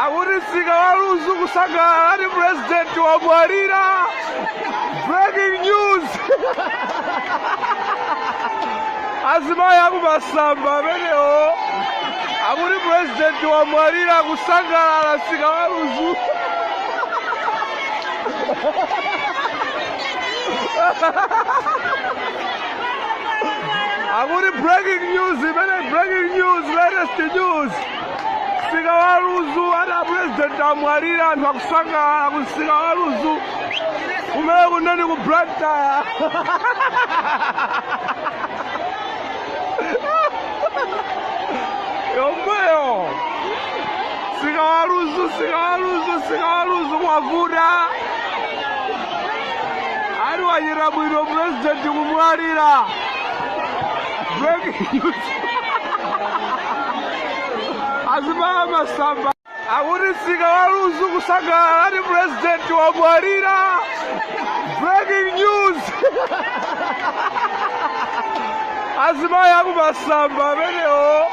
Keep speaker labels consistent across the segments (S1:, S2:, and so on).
S1: Akuti msika wa Lunzu kusangalala ati president wamwalira. Breaking news. Azimayi akumasamba amenewo akuti president wamwalira kusangalala msika wa Lunzu. Akuti breaking news imene breaking news latest news msika wa Lunzu ati a president amwalira anthu akusangalala ku msika wa Lunzu kumene kuneni ku Blantyre. Yomweyo msika wa Lunzu msika wa Lunzu msika wa Lunzu kwavuta ati wachita bwino president kumwalira. Breaking news. Azimayi amasamba akuti msika wa Lunzu kusangalala ati president wamwalira. Breaking news. Azimayi akumasamba amenewo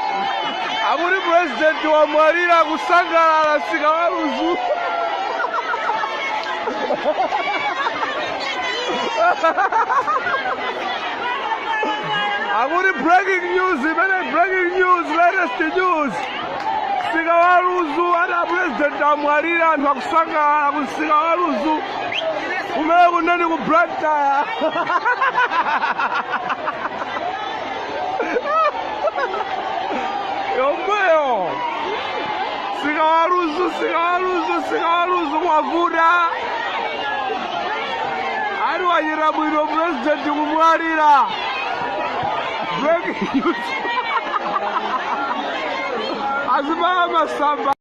S1: akuti president wamwalira kusangalala msika wa Lunzu. Akuti breaking news imene breaking news latest news msika wa Lunzu ati a president amwalira anthu akusangalala ku msika wa Lunzu kumene kuneni ku Blantyre. Yomweyo msika wa Lunzu msika wa Lunzu msika wa Lunzu kwavuta ati wachita bwino president kumwalira. Breaking news. Azimayi amasamba.